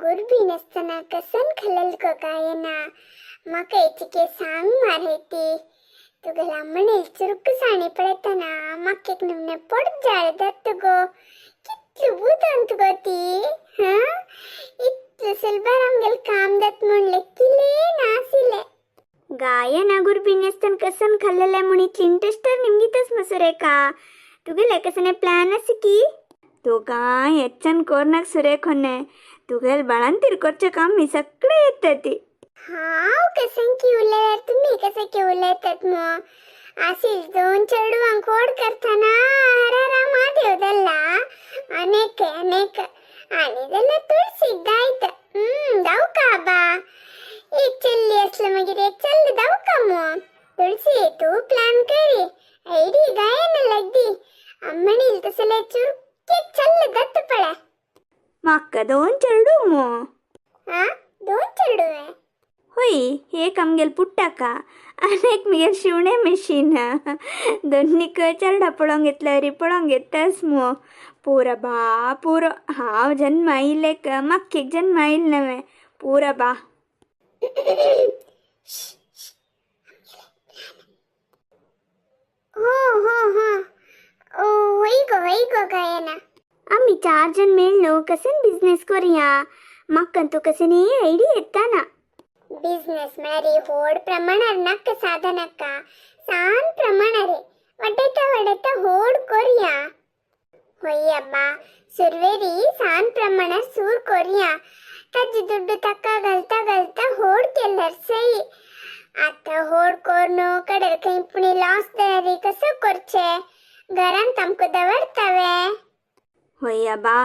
गुरबीन आसतना कसन खालेल गो गायना म्हाका हेचिके सांग मारती तुगेला म्हणेल चुरक साणी पळयतना म्हाका एक नमने पोट जाळ जाता गो कितली बुदंत गो ती हां इतलें सुलभार आमगेलें काम जाता म्हणलें किलें नाशिल्लें. ಗಾಯನ ಗುರ್ಬಿನ್ ಎಸ್ತನ್ ಕಸನ್ ಖಲ್ಲಲೆ ಮುಣಿ ಇಂಟ್ರೆಸ್ಟರ್ ನಿಮ್ಗಿತಸ್ ಮಸುರೇಕಾ तुगेले कसने प्लॅन आसा की तुका ಹೆಚ್ಚನ್ कोर्नाक सुरेख होन्ने तुगेल बाळांतीर करचें काम मी सगळें येता ती. हांव कशें की उलयल्यार तुमी कशें की उलयतात मग आशील दोन चेडवांक व्हड करतना हर म्हादेव धरला अनेक अनेक आनी जाल्यार तुळशीक गायत धांवका बा एक चल्ली असलं मागीर एक चल्ल धांवका मग तुळशी तूं प्लॅन करी ऐडी गायन लागदी अम्मणील तसले चुरकेक चल्ल दत्त पळय. म्हाका दोन चेडूं मो. आं दोन चेडूं. होय, एक आमगेल पुट्टाका आनी एक मगेर शिवणे मशीन. दोन्नीक चेरडा पळोवंक घेतल्यार पळोवंक घेतास मो. पुरो बा पुरो, हांव जन्म आयिल्लेक म्हाका एक जन्म आयिल्लें नवें पुरो बा. हो हो हो वय गो वय गो गायना. आमी चार जण मेळ्ळो कसन बिझनेस करुया. म्हाका तूं कसनी आयडिया येता ना. बिझनेस म्हळ्यार होड प्रमाणार नाका साधनाका सान प्रमाणार वाडयता वाडयता होड करया. होय अब्बा, सुरवेरी सान प्रमाणार सूर करया, ताजी दुड्डू ताका घालता घालता होड केल्यार सई. आतां होड कोरून कडेर खंय पुणी लॉस जाल्यार कसो करचें? घरांत आमकां दवरता वे? होय अब्बा,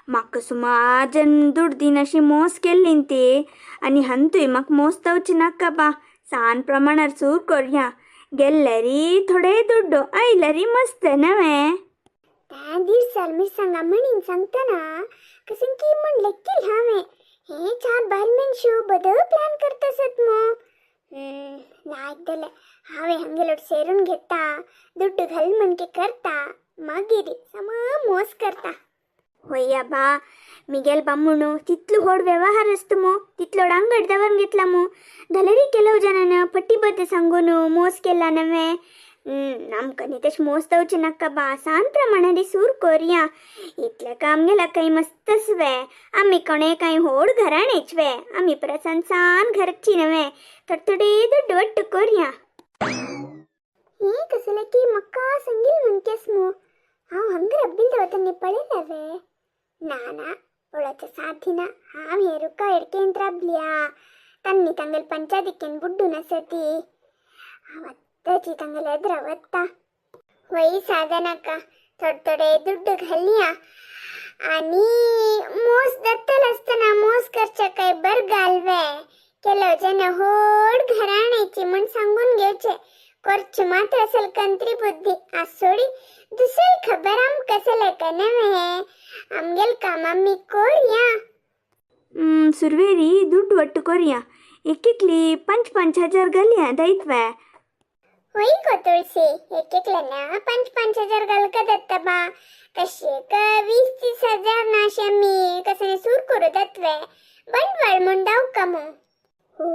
म्हाका सुमार जण दुड दीन अशी मोस केल्ली ती आनी हंतूय म्हाका मोस जावची नाका बा. सान प्रमाणार सूर करया, गेल्ल्यारी थोडे दुड्डू आयल्यारी मस्त नवें. त्या दिसार मिरसांगा म्हणीन सांगतना कशें की म्हणलें केलें हांवें हे चार बायल मनश्यो बदल प्लॅन करता आसत मो. लायक जालें हांवें हांगेलोट सेरून घेता, दुड्डू घाल म्हणके करता, मागीर समा मोस करता. होय बा, मिगेल बामणू तितलो होड व्यवहार असतो मो, तितलो अंगड दवरून घेतला मो. धलेरी ಕೆಲವು ಜನನ पट्टीबद्ध सांगून मोस केला नवे. आमकां न्ही तशें मोस जावचें नाका बा, सान प्रमाणान सूर करया. इतलें काम गेला काय मस्तच वे. आमी कोणे कांय होड घराणेच वे, आमी परत सान सान घरची नवे, थोडे थोडे दुड्ड वट्ट करया. हे कसले की म्हाका सांगील म्हणकेस मो. हांव हांगा रब्बील दवरतना पळयला वे? ना ना, पळोवचें साध्य ना. हांव हे रुका एडकेंत राबल्या तन्नी तांगेल पंचादिकेन बुड्डून आसा ती. हांव आत्ताची तांगेल्या एदरा वता. वय साधनाका, थोडे थोडे दुड्ड घालया आनी मोस जातलो आसतना मोस करच्या काय बर घालवे. ಕೆಲವು ಜನ होड घराण्याची म्हण सांगून घेवचे, करचे मात्र असेल कंत्री बुद्धी आसोडी दुसरी खबर आमकां कसलें का नवें. आमगेल काम आमी करया. सुरवेरी दुड्ड ಒಟ್ಟು ಕೊರಿಯಾ, एकेकली पंच पंच हजार घालया दायित्वे. होय गो तुळशी, एक एकल्याना पंच पंच हजार घालका दत्ता बा. कशे का 20-30 हजार नाशे आमी कसने सूर करू दत्वे. बंडवाळ म्हूण दावका मो. हो,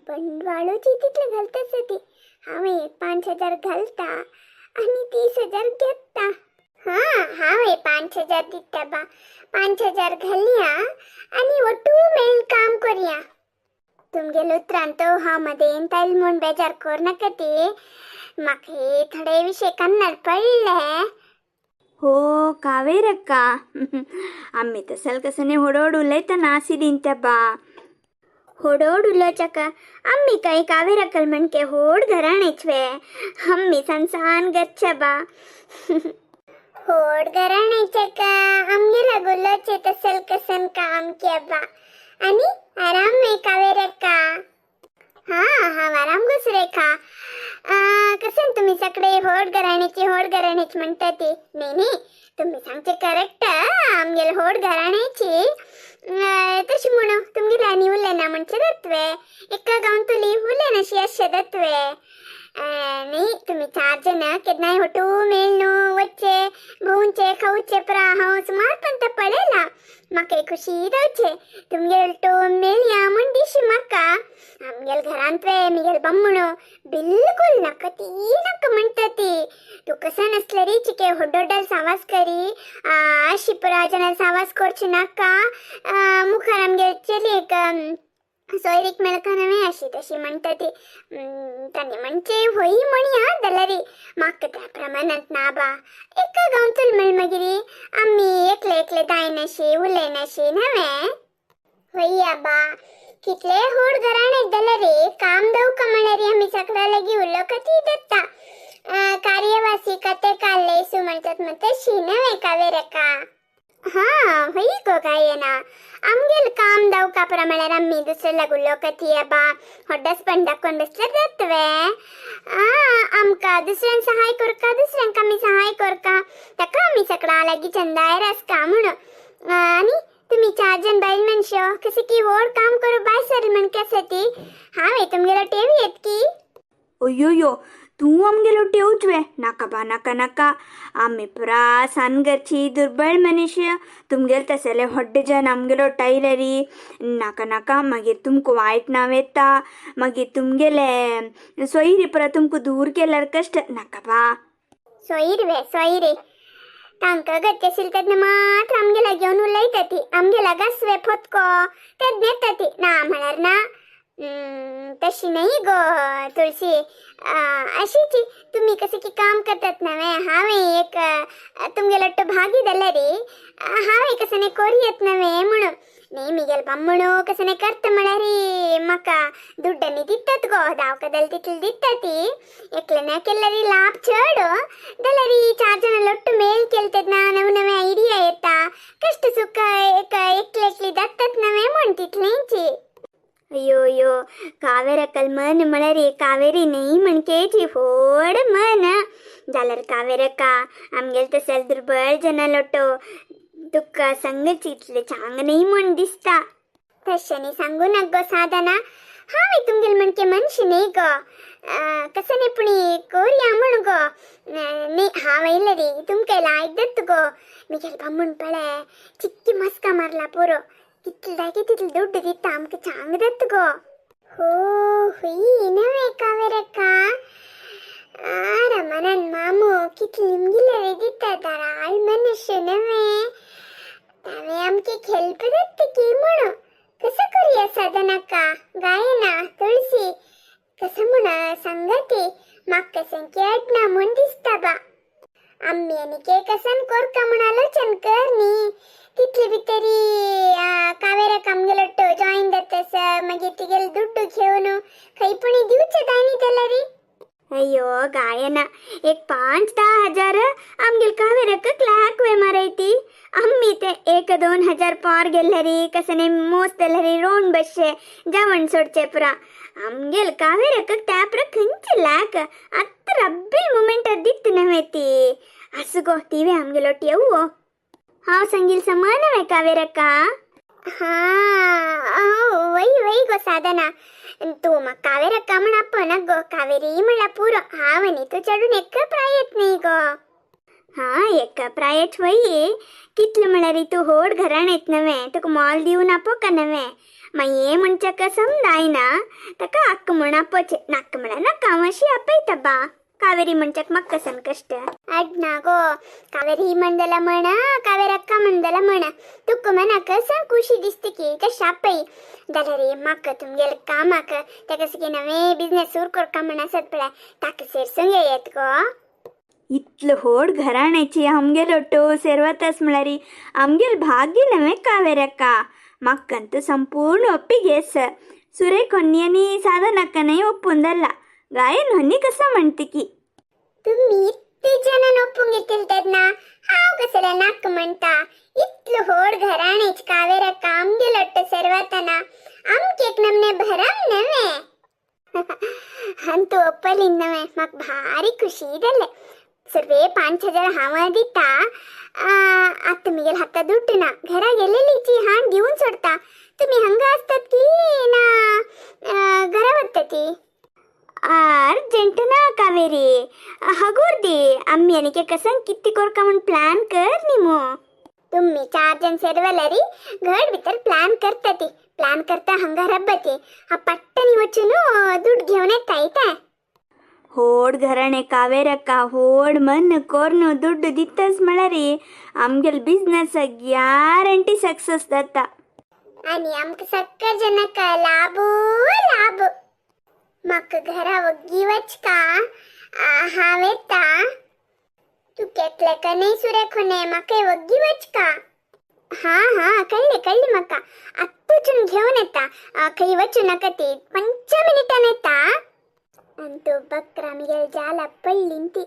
बंडवाळूची तितले घालताच ती. हांव एक 5 हजार घालता आनी 30 हजार घेता. हां, हांव 5 हजार दिता बा. 5 हजार घालया आनी ಒಟ್ಟು मेळून काम करया. तुमगेल उतरान तो हांव मदेन तायल म्हूण बेजार कर ती. म्हाका हे थोडे विशय कन्नड पडले. हो कावेरಕ್ಕ, आम्ही तसल कसने होडोड उलयतना आसिದಿಂತ बा. होडोड उलोवचका आम्ही काही कावेरक्कल म्हणके होड घराणेच वे? आम्ही सान सान घरच्या बा. होड घराण्याचे का आमगेला गुलोचे तसल कसन काम के बा. आणि आराम में कावेरक्का? हा हा, आराम गो सुरेखा. कसं तुम्ही सगळे होड घराण्याची होड घराण्याची म्हणता ती. नाही नाही, तुम्ही सांगचे करेक्ट, आमगेल होड घराण्याची. तशी म्हणू तुमगेले आनी उलयना म्हणचे दत्वे एका गांवतुली उलयनाशी अशे दत्वे. न्ही तुमी चार जण केन्नाय होटू मेळ न्हू वच्चे भोंवचे खावचे परा हांव सुमार पंत पळयला म्हाका खुशी जावचे तुमगेर टो मेळया म्हूण दिशी म्हाका. आमगेल घरांत वे मिगेल बम्मणो बिलकुल नाका ती नाका म्हणटा ती. तूं कसा नासल्यारी चिके होड्डोड्डल सावास करी अशी पुरा जनाल सावास करची नाका. मुखार आमगेर चलयेक सोयरीक मेळका नव्हे अशी तशी म्हणटा ती. तांणी म्हणचे होय म्हणया जाल्यारी म्हाका त्या प्रमाणांत ना बा. एका गांवचल म्हण मागीर आमी एकले एकले जायनाशी उलयनाशी नव्हे. होय आबा कितले होड घराणे जाल्यारी काम दवका म्हळ्यार आमी सगळ्या लागीं उलोवपाची दत्ता कार्यवासी कते काडले सु म्हणतात मग तशी नव्हे कावेरका. हा होय गो काय ना आमगेल काम दवका म्हळ्यार आमी दुसऱ्या लागू उलोवपाची आबा होड्डसपण दाखोवन बसल्यार जातवे. आमकां दुसऱ्यांक सहाय करका दुसऱ्यांक आमी सहाय करका ताका आमी सगळ्या लागीं चंदायर आसका म्हणून. आनी तुमी चार जण बायल मनशो कशें की व्हड काम करूं बाय सर म्हण कशें ती हांवें तुमगेलो टेव येत की. अय्योयो तूं आमगेलो टेवच वे नाका बा नाका नाका. आमी पुरा सान घरची दुर्बळ मनीस तुमगेल तसले व्हड्डे जन आमगेलो टायलरी नाका नाका. मागीर तुमकां वायट नांव येता मागीर तुमगेले सोयरी पुरा तुमकां दूर केल्यार कश्ट नाका बा. सोयीर वे सोयरी तांकां गरजे आशिल्लें तेन्ना मात्र आमगेला घेवन उलयता ती. आमगेला गासवे फोतको तेन्ना येता ती ना म्हळ्यार ना. तशी नाही गो तुळशी. अशीच तुम्ही कसे की काम करतात नव्हे हांवें एक तुमगेलो तो भागी जाल्यारी हांवें कसं नाही कोरी येत नव्हे म्हणून. न्ही मिगेल बामणू कसं नाही करता म्हळ्यारी म्हाका दुड्डांनी दितात गो धांवकदल तितले दिता ती. एकले ना केल्यारी लाभ चड जाल्यारी चार जाणां लोट्टू मेळ केले तेन्ना नवे नवे आयडिया येता कश्ट सुख एक एकले एकली जातात नव्हे म्हूण तितलेंची. अय्यो अय्यो कावेरकल मन म्हळ्यार कावेरी न्ही म्हणकेची व्हड मन जाल्यार कावेरका आमगेल तसल दुर्बळ जना लोटो तुका संगच इतलें चांग न्ही म्हूण दिसता. तशें न्ही सांगू नाका गो साधना हांवें तुमगेल म्हणके मनशी न्ही गो कसं न्ही पुणी कोरया म्हूण गो. न्ही हांव येयलें रे तुमकां लायक दत्त गो. मिगेल बामूण पळय चिक्की मस्का मारला पुरो कितले जाय तितले दुड्ड दिता आमकां चांग दत्त गो. हो हुई नव्हे कावेरका. रमानंद मामू कितले निमगिले रे दिता दराळ मनुष्य नव्हे तावें आमके हेल्प दत्त की म्हणून. कसं करूया साधनाका गायना तुळसी कसं म्हण सांगती म्हाका कशें अडना म्हूण दिसता बा. आमी आनी कसन कोरका म्हूण आलोचन कर न्ही तितले भितरी कावेराक आमगेलो जॉईन जातस मागीर तिगेले दुड्डू घेवन खंय पुणी दिवचे ताणी जाल्यारी. अय्यो गायना एक 5-10 हजार आमगेल कावेरक क्लॅक वे मारयती. आम्ही ते 1-2 हजार पार गेल्लरी कसने मोस जाल्यारी रोण बसचे जेवण सोडचे पुरा आमगेल कावेरक त्याप्र खंयचे लाक आत्त रब्बील मुमेंट दित नव्हे ती. असं गो तिवे आमगेलो टेवो हांव सांगील समान वे कावेरका. हा वय वय गो साधना तूं म्हाका कावेरक्का म्हण आपना गो. कावेरी म्हणल्यार पुरो हांव आनी तूं चेडून एका प्रायत न्ही गो. हा एका प्रायत वय कितले म्हळ्यार तूं होड घरान येत नव्हे तुका मोल दिवन आपोवका नव्हे मागीर म्हणच्याक समजायना ताका अक्क म्हण आपोवचें नाक्क म्हळ्यार नाका हांव अशी आपयता बा. कावेरी म्हणच्याक म्हाका कसन कश्ट. अडना गो कावेरी म्हणदला म्हण कावेरक्का म्हणदला म्हण तुका मनाक कसन खुशी दिसता की तशें आपय जाल्यार म्हाका तुमगेले कामाक ताका सगळे नवे बिजनेस सुरू करका म्हण आसत पळय ताका सेरसूंक येत गो. इतलो होड घराण्याची आमगेलो टो सेरवतस म्हळ्यार आमगेल भाग्य नव्हे कावेरक्का. म्हाकांतू संपूर्ण ಒಪ್ಪಿಗೆ ಸುರೇಖ್ ಹೊನ್ನಿ ಸಾಧನಕ್ಕನೇ ಒಪ್ಪುಂದಲ್ಲ ಗಾಯನ್ ಹೊನ್ನಿ ಕಸ म्हणते तुम्ही इतले जणां ಒಪ್ಪುಂग येतील हांव कसले नाक म्हणटा इतलो होड घराणेच कावेरक्का आमगेलोट्ट सर्वतना आमके एक नमने भरम नव्हे. अंतू ಒಪ್ಪಲಿಲ್ಲ ನವೆ म्हाका भारी खुशी जालें. सर्वे 5,000 हांव दिता. आतां मिगेल हाता दुड्ड ना घरा गेलेलीची हाण दिवन सोडता. तुमी हांगा आसतात की ना घरा वता ती? अर्जंट ना दी. आम्ही आनी एका संग कित्ती कोरका म्हूण प्लॅन कर न्ही मो. तुम्ही चार जण सेरवलरी घड भितर प्लॅन करता ती. प्लॅन करता हंगा रब्बती हा पट्टनी वचून दुड घेवन येता येता. होड घराणे कावेरಕ್ಕ होड मन्न कोर्नु ದುಡ್ಡು ದಿತ್ತಸ್ ಮಳರಿ आमगेल बिझनेस ग्यारंटी सक्सेस जाता. आणि आमकां सक्कर जनक लाभू लाभ. म्हाका घरा वग्गी वचका. हांव येता. तूं केटले का नाही सुरेखोने म्हाका वग्गी वचका. हा हा, कळ्ळें कळ्ळें म्हाका. आत्तूचून घेवन येता. खंय वचूं नाका ती. 5 मिनिटान येता. अंतू बकरा मिगेल जाला पडली ती.